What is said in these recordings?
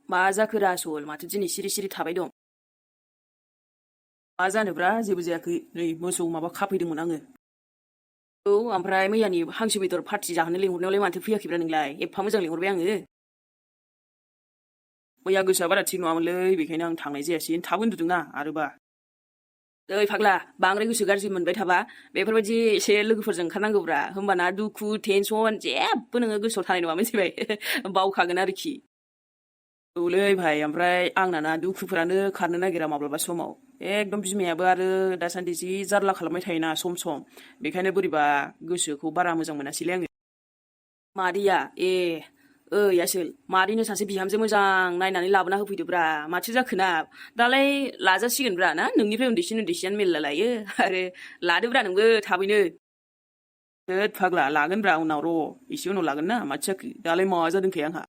मा जाखोरा सल माथो दिनै सिरि सिरि थाबाय दं मा जानोब्रा जेबो जायाखै नै मोसौ माबा खाफैदोंमोन आङो औ ओमफ्राय मैयानि हांसो बेदर पार्टि जाहोनो लिंहरनायावलाय माथो फैयाखैब्रा नोंलाय एफा मोजां लिंहरबाय आङो मैया गोसोआ बारा थिग नङामोनलै बेखायनो आं थांनाय जायासै थाब उन्दुदोंना आरोबा ओइ फाग्ला बांद्राय गोसो गाज्रि मोनबाय थाबा बेफोरबायदि एसे लोगोफोरजों ओंखारनांगौब्रा होमबाना दुखु टेनसन जेबो नोङो गोसोआव थानाय नङा मिथिबाय बावखागोन आरोखि औलै भाइ ओमफ्राय आंना ना दुखुफोरानो खारनो नागिरा माब्लाबा समाव एकदम बिमायाबो आरो दासान्दि जि जारला खालामबाय थायोना सम सम बेखायनो बोरैबा गोसोखौ बारा मोजां मोनासैलै आङो मादैया ए ओइ आसोल मादैनो सासे बिहामजो मोजां नायनानै लाबोना होफैदोब्रा माथो जाखोना दालाय लाजासिगोनब्रा ना नोंनिफ्राय उन्दैसिन मेरला लायो आरो लादोब्रा नोंबो थाबैनो होद फाग्ला लागोनब्रा उनाव र' एसे उनाव लागोन ना माथो जाखो दालाय मा जादोंखाय आंहा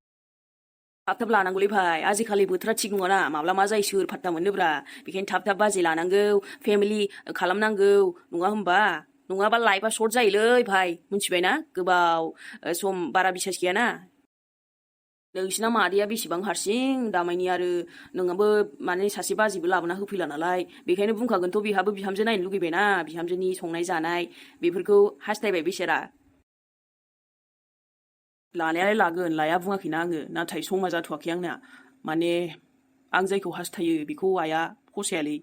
थाब थाब लानांगौलै भाइ आजिखालि बोथोरा थिग नङाना माब्ला मा जायो सोर फात्ता मोननोब्रा बेखायनो थाब थाब बाजै लानांगौ फेमिलि खालामनांगौ नङा होमबा नङाबा लाइफआ सर्ट जायोलै भाइ मिथिबायना गोबाव सम बारा बिसास गैयाना नोंसिना मादैया बेसेबां हारसिं दामायनि आरो नोंहाबो माने सासे बाजैबो लाबोना होफैला नालाय बेखायनो बुंखागोनथ' बेहाबो बिहामजो नायनो लुगैबायना बिहामजोनि संनाय जानाय बेफोरखौ हास्थायबाय बेसेरा लानायालाय लागोन लाया बुङाखैना आङो नाथाय समा जाथ'वाखै आंना माने आं जायखौ हास्थायो बेखौ आइया फसायालै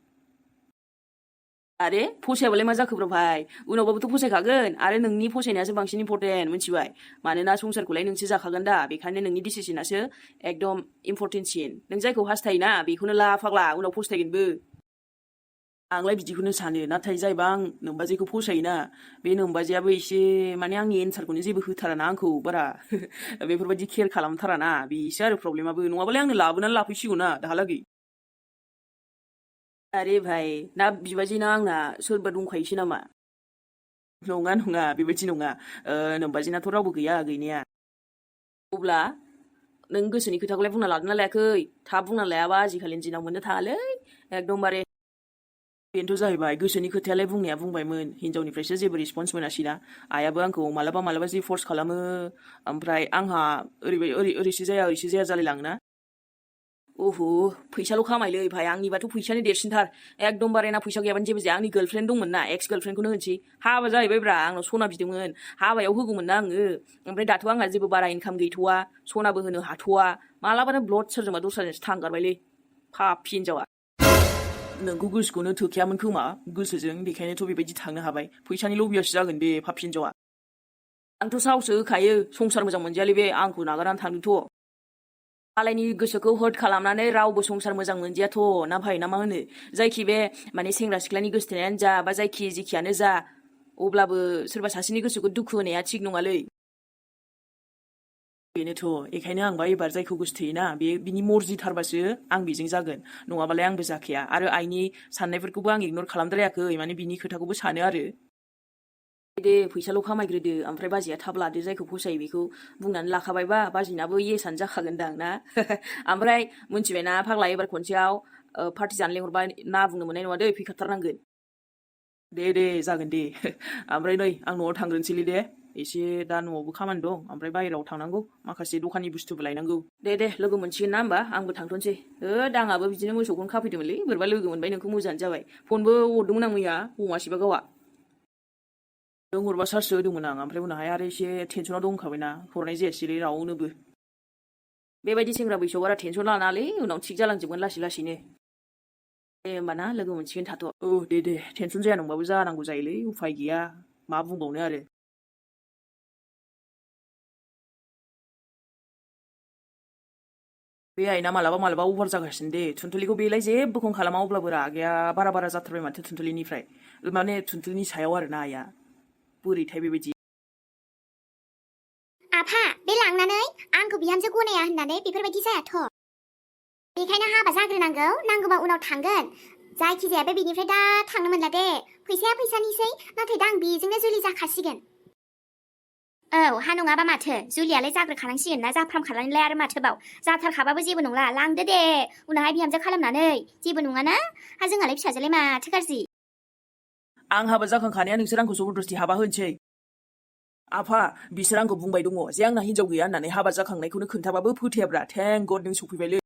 आरे फसायाबालाय मा जाखोब्रा भाइ उनावबाबोथ' फसायखागोन आरो नोंनि फसायनायासो बांसिन इम्परटेन्ट मिथिबाय मानोना संसारखौलाय नोंसो जाखागोन दा बेखायनो नोंनि डिसिसनासो एकदम इम्परटेन्टसिन नों जायखौ हास्थायोना बेखौनो ला फाग्ला उनाव फस्थायगोनबो आंलाय बिदिखौनो सानो नाथाय जायबा आं नोम्बाजैखौ फसायोना बे नोम्बाजैयाबो एसे माने आंनि एन्सारखौनो जेबो होथाराना आंखौ बारा बेफोरबायदि केयार खालामथाराना बेसो आरो प्रब्लेमाबो नङाबालाय आंनो लाबोनानै लाफैसिगौना दाहालागै आरे भाइ ना बिबाजैना आंना सोरबा दंखायोसो नामा नङा नङा बेबायदि नङा नोम्बाजैनाथ' रावबो गैया गैनाया अब्ला नों गोसोनि खोथाखौलाय बुंना लादोंना लायाखै थाब बुंना लायाबा आजिखालिनि दिनाव मोननो थाङालै एकदमबारे बेनोथ' जाहैबाय गोसोनि खोथायालाय बुंनाया बुंबायमोन हिनजावनिफ्रायसो जेबो रिसपन्स मोनासैना आइयाबो आंखौ मालाबा मालाबा जि फर्स खालामो ओमफ्राय आंहा ओरैसो जाया जालायलाङोना ओहो फैसाल' खामायलै भाइ आंनिबाथ' फैसानि देरसिनथार एकदमबारे ना फैसा गैयाबानो जेबो जाया आंनि गार्लफ्रेन्ड दंमोन ना एक्स गार्लफ्रेन्डखौनो होनसै हाबा जाहैबायब्रा आंनाव सना बिदोंमोन हाबायाव होगौमोन ना आङो ओमफ्राय दाथ' आंहा जेबो बारा इनकाम गैथ'वा सनाबो होनो हाथ'वा मालाबानो ब्लड सोरजोंबा दस्राजोंसो थांगारबायलै पापि हिनजावा नोंखौ गोसोखौनो थोखायामोन खोमा गोसोजों बेखायनोथ' बेबायदि थांनो हाबाय फैसानि लबियासो जागोन बे पापि हिनजावा आंथ' साहसो होखायो संसार मोजां मोनजायालै बे आंखौ नागारनानै थांदोंथ' मालायनि गोसोखौ हर्ट खालामनानै रावबो संसार मोजां मोनजायाथ' ना भाइ ना मा होनो जायखि बे माने सेंग्रा सिख्लानि गोसोथोनायानो जा बा जायखि जेखियानो जा अब्लाबो सोरबा सासेनि गोसोखौ दुखु होनाया थिग नङालै बेनोथ' बेखायनो आंबा एबार जायखौ गोसोथोयोना बे बिनि मर्जिथारबासो आं बेजों जागोन नङाबालाय आंबो जाखाया आरो आइनि साननायफोरखौबो आं इगनर खालामद्रायाखै माने बिनि खोथाखौबो सानो आरो दे फैसाल' खामायग्रोदो ओमफ्राय बाजैया थाब लादो जायखौ फसायो बेखौ बुंनानै लाखाबायबा बाजैनाबो येसानो जाखागोनदां ना ओमफ्राय मिथिबायना फाग्ला एबार खनसेयाव पार्टि जानो लेंहरबा ना बुंनो मोननाय नङा दै फैखाथारनांगोन दे जागोन दे ओमफ्राय नै आं न'आव थांग्रोनोसैलै दे एसे दा न'आवबो खामानि दं ओमफ्राय बाहेरायाव थांनांगौ माखासे दखाननि बुस्थुबो लायनांगौ दे लोगो मोनसिगोन ना होमबा आंबो थांथ'नोसै आंहाबो बिदिनो मोसौखौनो खाफैदोंमोनलै बोरैबा लोगो मोनबाय नोंखौ मोजाङानो जाबाय फनबो हरदोंमोन आं मैया हमासैबा गावआ नों हरबा सार्ससो होदोंमोन आं ओमफ्राय उनावहाय आरो एसे टेनसनाव दंखाबायना हरनाय जायासैलै रावनोबो बेबायदि सेंग्रा बैसोआव बारा टेनसन लानाङालै उनाव थिग जालांजोबगोन लासै लासैनो दे होमबा ना लोगो मोनसिगोन थाथ' औ दे टेनसन जाया नंबाबो जानांगौ जायोलै उफाय गैया मा बुंबावनो आरो बे आइना मालाबा अभार जागासिनो दे थुनथुलिखौ बेलाय जेबोखौनो खालामा अब्लाबो रागाया बारा जाथारबाय माथो थुनथुलिनिफ्राय माने थुनथुलिनि सायाव आरोना आइया बोरैथाय बेबायदि आफा बे लांनानै आंखौ बिहामजो गनाया होननानै बेफोरबायदि जायाथ' बेखायनो हाबा जाग्रोनांगौ नांगौबा उनाव थांगोन जायखिजाया बे बेनिफ्राय दा थांनो मोनला दे फैसाया फैसानिसै नाथाय दा आं बेजोंनो जुलि जाखासिगोन औ हा नङाबा माथो जुलियालाय जाग्रोखानांसिगोन ना जाफ्रामखानानैलाय आरो माथोबाव जाथारखाबाबो जेबो नंला लांदो दे उनावहाय बिहामजो खालामनानै जेबो नङाना हा जोंहालाय फिसाजोलाय माथो गाज्रि आं हाबा जाखांखानाया नोंसोर आंखौ जबरदस्ति हाबा होनोसै आफा बिसोर आंखौ बुंबाय दङ जे आंना हिनजाव गैया होननानै हाबा जाखांनायखौनो खोन्थाबाबो फोथायाब्रा थेंक गड नों सफैबायलै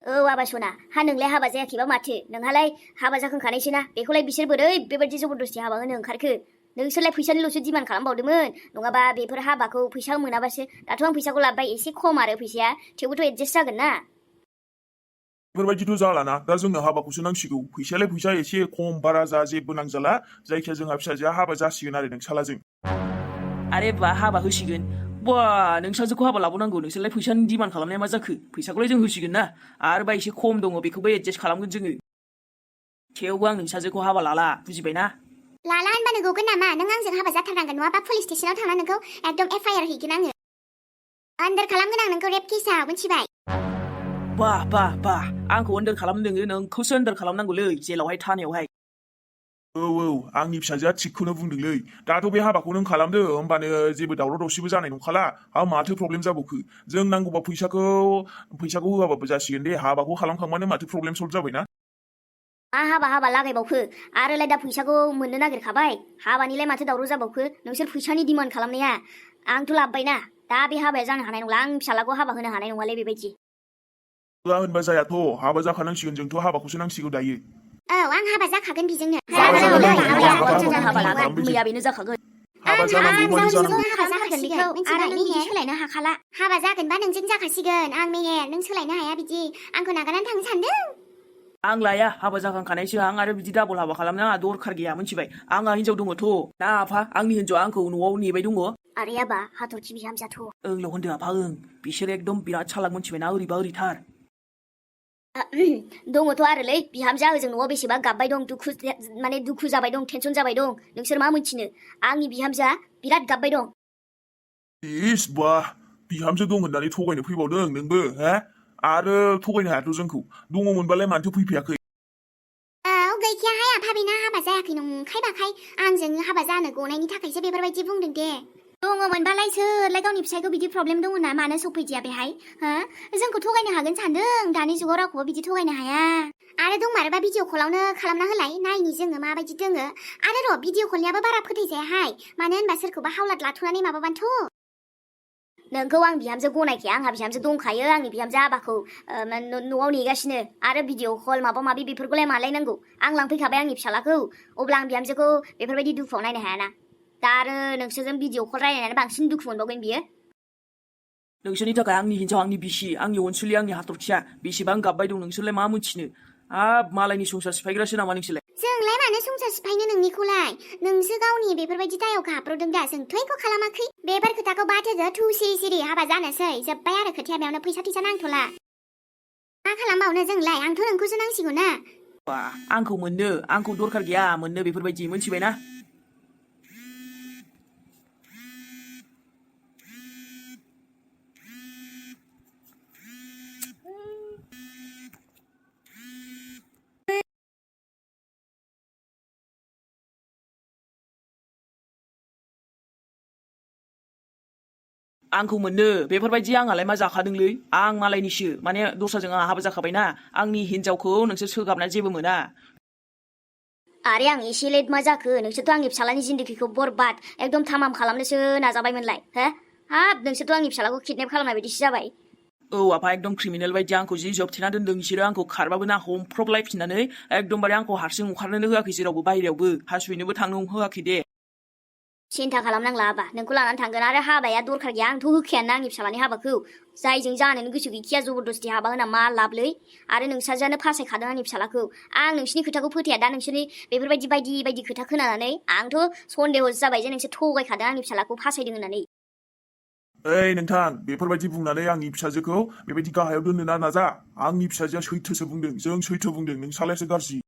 आबा सना हा नोंलाय हाबा जायाखैबा माथो नोंहालाय हाबा जाखांखानायसोना बेखौलाय बिसोर बोरै बेबायदि जबरदस्ति हाबा होनो ओंखारखो नोंसोरलाय फैसानिल'सो डिमान्ड खालामबावदोंमोन नङाबा बेफोर हाबाखौ फैसा मोनाबासो दाथ' आं फैसाखौ लाबाय एसे खम आरो फैसाया थेवबोथ' एडजास्ट जागोन ना बेफोरबायदिथ' जालाना दा जोंनो हाबाखौसो नांसिगौ फैसायालाय फैसा एसे खम बारा जा जेबो नांजाला जायखिया जोंहा फिसाजोआ हाबा जासिगोन आरो नोंसालाजों आरे बा हाबा होसिगोन बा नोंसाजोखौ हाबा लाबावनांगौ नोंसोरलाय फैसानि डिमान्ड खालामनाया मा जाखो फैसाखौलाय जों होसिगोन ना आरो बा एसे खम दङ बेखौबो एडजास्ट खालामगोन जोङो थेवबो आं नोंसाजोखौ हाबा लाला बुजिबायना लाला होनबानो गगोन नामा नों आंजों हाबा जाथारनांगोन नङाबा पुलिस स्टेशनाव थांना नोंखौ एकदम एफआइआर हैगोन आङो आन्दार खालामगोन आं नोंखौ रेप केसाव मिथिबाय बा आंखौ आन्दार खालामदों नोंखौसो आन्दार खालामनांगौलै जेलावहाय थानायावहाय औ आंनि फिसाजोआ थिगखौनो बुंदोंलै दाथ' बे हाबाखौ नों खालामदो होमबानो जेबो दावराव दावसिबो जानाय नंखाला माथो प्रब्लेम जाबावखो जों नांगौबा फैसाखौ होआबाबो जासिगोन दे हाबाखौ खालामखांबानो माथो प्रब्लेम सल्भ जाबायना हाबा लागायबावखो आरोलाय दा फैसाखौ मोननो नागिरखाबाय हाबानिलाय माथो दावराव जाबावखो नोंसोर फैसानि डिमान्ड खालामनाया आंथ' लाबबायना दा बे हाबाया जानो हानाय नंला आं फिसालाखौ हाबा होनो हानाय नङालै बेबायदि होआ होनबा जायाथ' हाबा जाखानांसिगोन जोंथ' हाबाखौसो नांसिगौ दायो आं हाबा जाखागोन बेजोंनो मैया बेनो जाखागोन हाबा जानांगौ मानि जानांगौ हाबा जाखासिगोन आरो नों बिदि सोलायनो हाखाला हाबा जागोनबा नोंजों जाखासिगोन आं मेहेर नों सोलायनो हाया बिदि आंखौ नागारनानै थांनो सानदों आं लाया हाबा जाखांखानायसो आं आरो बिदि डाबल हाबा खालामनो आंहा दरखार गैया मिथिबाय आंहा हिनजाव दङथ' ना आफा आंनि हिनजावआ आंखौ न'आव नेबाय दङ आरे आबा हाथरखि बिहामजाथ' ओंल' होनदो आफा बिसोर एकदम बिराद सालाक मिथिबायना ओरैबा ओरैथार दङथ' आरोलै बिहामजा ओजों न'आव बेसेबा गाबबाय दं दुखु जाबाय दं टेनसन जाबाय दं नोंसोर मा मोनथिनो आंनि बिहामजा बिराद गाबबाय दं इस बा बिहामजो दं होननानै थगायनो फैबावदों नोंबो हा आरो थगायनो हायाथ' जोंखौ दङमोनबालाय मानोथो फैफायाखै गैखायाहाय आफा बेना हाबा जायाखै नंखाय बाखाय आंजों हाबा जानो गनायनि थाखायसो बेफोरबायदि बुंदों दे दङमोनबालाय सोरलाय गावनि फिसायखौ बिदि प्रब्लेम दङ ना मानो सफैदिया बेहाय हो जोंखौ थगायनो हागोन सानदों दानि जुगाव रावखौबो बिदि थगायनो हाया आरो दंमारोबा भिडिअ कलावनो खालामना होलाय नायनि जोङो माबायदि दोङो आरो र' भिडिअ कलनियाबो बारा फोथायजायाहाय मानो होनबा सोरखौबा हावलाद लाथ'नानै माबाबानोथ' नोंखौ आं बिहामजो गनायखाया आंहा बिहामजो दंखायो आंनि बिहामजो हाबाखौ न'आव नेगासिनो आरो भिडिअ कल माबा माबि बेफोरखौलाय मालाय नांगौ आं लांफैखाबाय आंनि फिसालाखौ अब्ला आं बिहामजोखौ बेफोरबायदि दुखुआव नायनो हायाना दा आरो नोंसोरजों भिडिअ कल रायलायनानै बांसिन दुखु मोनबावगोन बियो नोंसोरनि थाखाय आंनि हिनजाव आंनि बिसि आंनि अनसुलि आंनि हाथरखिया बेसेबां गाबबाय दं नोंसोरलाय मा मोनथिनो मालायनि संसार सिफायग्रासो नामा नोंसोरलाय जोंलाय मानो संसार सिफायनो नोंनिखौलाय नोंसो गावनि बेफोरबायदि दायाव गाब्र'दों दा जोंथ' एख' खालामाखै बेफोर खोथाखौ बाद होदो थुसि सिरि हाबा जानोसै जोब्बाय आरो खोथाया बेयावनो फैसा नांथ'ला मा खालामबावनो जोंलाय आंथ' नोंखौसो नांसिगौ ना आंखौ मोननो आंखौ दरखार गैया मोननो बेफोरबायदि मोनथिबायना आंखौ मोननो बेफोरबायदि आंहालाय मा जाखादोंलै आं मालायनिसो माने दस्राजों आंहा हाबा जाखाबायना आंनि हिनजावखौ नोंसोर सोगाबना जेबो मोना आरे आं एसे लेट मा जाखो नोंसोरथ' आंनि फिसालानि जिन्दगिखौ बरबाद एकदम थामाम खालामनोसो नाजाबायमोनलाय हो हाब नोंसोरथ' आंनि फिसालाखौ किडनेप खालामनाय बायदिसो जाबाय आफा एकदम क्रिमिनेल बायदि आंखौ जि जोबथेना दोनदों बिसोरो आंखौ खारबाबो ना हमफ्रबलायफिननानै एकदमबारे आंखौ हारसिं ओंखारनोनो होआखै जेरावबो बायहेरायावबो हासुहैनोबो थांनो होआखै दे सिन्था खालामनांला आबा नोंखौ लानानै थांगोन आरो हाबाया दरखार गैया आंथ' होखायाना आंनि फिसालानि हाबाखौ जायजों जानोनो गोसो गैखाया जबरदस्ति हाबा होना मा लाबलै आरो नोंसाजोआनो फासायखादों आंनि फिसालाखौ आं नोंसिनि खोथाखौ फोथाया दा नोंसोरनि बेफोरबायदि बायदि खोथा खोनानानै आंथ' सन्देहसो जाबाय जे नोंसोर थगायखादों आंनि फिसालाखौ फासायदों होननानै ओइ नोंथां बेफोरबायदि बुंनानै आंनि फिसाजोखौ बेबायदि गाहायाव दोननो नाजा आंनि फिसाजोआ सैथोसो बुंदों जों सैथो बुंदों नोंसालायसो गाज्रि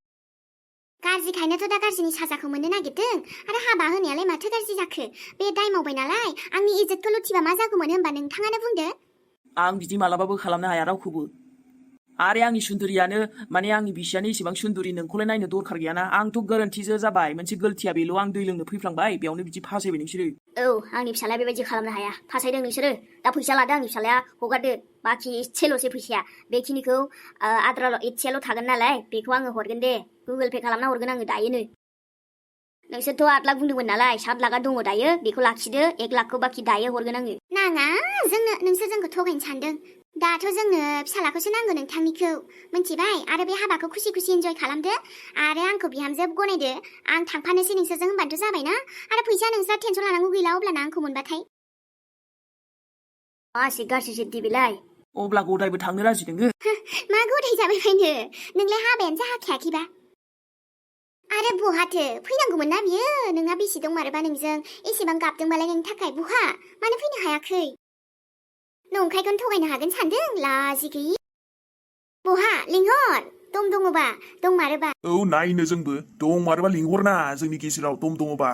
गाज्रिखायनोथ' दा गाज्रिनि साजाखौ मोननो नागिरदों आरो हाबा होनायालाय माथो गाज्रि जाखो बे दाय मावबाय नालाय आंनि इज्जतखौ लुथिबा मा जागौमोन होनबा नोंथाङानो बुंदो आं बिदि मालाबाबो खालामनो हाया रावखौबो आरो आंनि सुन्दुरियानो माने आंनि बिसियानो इसेबां सुन्दुरि नोंखौलाय नायनो दरखार गैयाना आंथ' गोरोन्थिसो जाबाय मोनसे गलथिया बेल' आं दै लोंनो फैफ्लांबाय बेयावनो बिदि फासायबाय नोंसोरो आंनि फिसालाया बेबायदि खालामनो हाया फासायदों नोंसोरो दा फैसा लादो आंनि फिसालाया हगारदो बाखि एसेल'सै फैसाया बेखिनिखौ आद्राल' एसेल' थागोन नालाय बेखौ आङो हरगोन दे गुगोल पे खालामना हरगोन आङो दायोनो नोंसोरथ' 8 लाख बुंदोंमोन नालाय 7 लाखा दङ दायो बेखौ लाखिदो 1 लाखखौ बाखि दायो हरगोन आङो नाङा नोंसोर जोंखौ थगायनो सानदों दाथ' जोंनो फिसालाखौसो नांगौ नोंथांनिखौ मिन्थिबाय आरो बे हाबाखौ खुसि खुसि एन्जय खालामदो आरो आंखौ बिहामजो गनायदो आं थांफानोसै नोंसोरजों होनबानोथ' जाबायना आरो फैसा नोंस्रा टेनसन लानांगौ गैला अब्लाना आंखौ मोनबाथाय मासि गाज्रिसोदि बेलाय अब्ला गदायबो थांनो राजि नोङो मा गदाय जाबाय बायनो नोंलाय हाबायानो जाखायाखैबा आरो बहाथो फैनांगौमोन ना बियो नोंहा बेसे दंमारोबा नोंजों एसेबां गाबदोंबालाय नोंनि थाखाय बहा मानो फैनो हायाखै नंखायखौनो थगायनो हागोन सानदों लाजि गैयि बहा लिंहर दम दङबा दंमारोबा औ नायनो जोंबो दं मारोबा लिंहरना जोंनि गेजेराव दम दङबा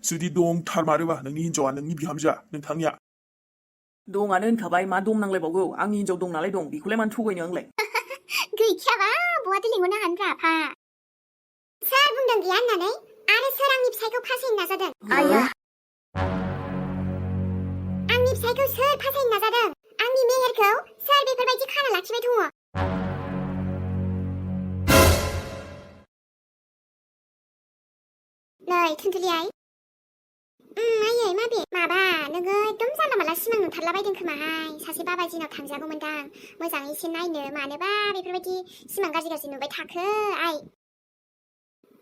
जुदि दंथार मारोबा नोंनि हिन्जावा नोंनि बिहामजोआ नोंथांनिया दंआनो होनखाबाय मा दम नांलायबावगौ आंनि हिन्जाव दं नालाय दं बेखौलाय मानो थगायनो आंलाय गैखायाबा बहाथो लिंहरनो हानो राफा सोर बुंदों गैया होननानै आरो सोर आंनि फिसायखौ फासायनो नाजादों आया आंनि फिसायखौ सोर फासायनो नाजादों आंनि मेहेरखौ सोर बेफोरबायदि खाना लाखिबाय दङ नै थुनथुलि आइ आयै माबे माबा नोङो एकदम जानला मानला सिमां नुथारलाबायदों खोमाहाय सासे बाबाजिनाव थांजागौमोनदां मोजाङै एसे नायनो मानोबा बेफोरबायदि सिमां गाज्रि गाज्रि नुबाय थाखो आइ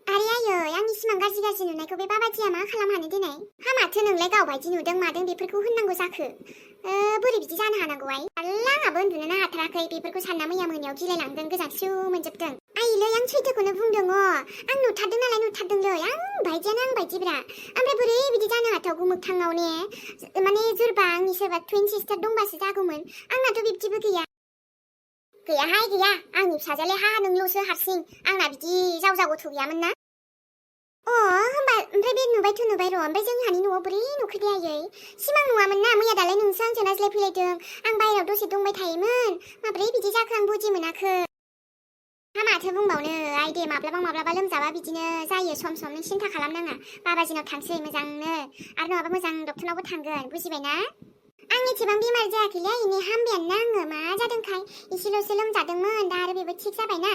आरे आयै आंनि सिमां गाज्रि गाज्रि नुनायखौ बे बाबाजिया मा खालामहानो दिनै हामाथो नोंलाय गावबायदि नुदों मादों बेफोरखौ होननांगौ जाखो बोरै बिदि जानो हानांगौ आइ आंहाबो उन्दुनोनो हाथाराखै बेफोरखौ सानना मैया मोनायाव गिलायलांदों गोजांस्रिउ मोनजोबदों आइलै आं सैथोखौनो बुंदों आं नुथारदों नालाय नुथारदोंलै आं बायदिब्रा ओमफ्राय बोरै बिदि जानो हाथावगौ मोगथाङाव ने माने सोरबा आंनि सोरबा टुइन सिस्टार दंबासो जागौमोन आंनाथ' बिब्दिबो गैयाहाय गैया आंनि फिसाजोलाय हा नोंल'सो हारसिं आंना बिदि जावजा गथ' गैयामोन ना होमबा ओमफ्राय बे नुबायथ' नुबाय र' ओमफ्राय जोंहानि न'आव बोरै नुखो दे आयै सिमां नुवामोन ना मैया दालाय नोंसो आंजों नाज्लाय फैलायदों आं बाहेरायाव दसे दंबाय थायोमोन माब्रै बिदि जाखो आं बुजि मोनाखै हा माथो बुंबावनो आइ दे माब्लाबा लोमजाबा बिदिनो जायो सम सम नों सिन्था खालामनाङा बाबाजिनाव थांसै मोजांनो आरो नङाबा मोजां डक्टरनावबो थांगोन बुजिबायना आं एसेबां बेमार जायाखैलै आइनि हामबायानो आङो मा जादोंखाय एसेल'सो लोमजादोंमोन दा आरो बेबो थिग जाबायना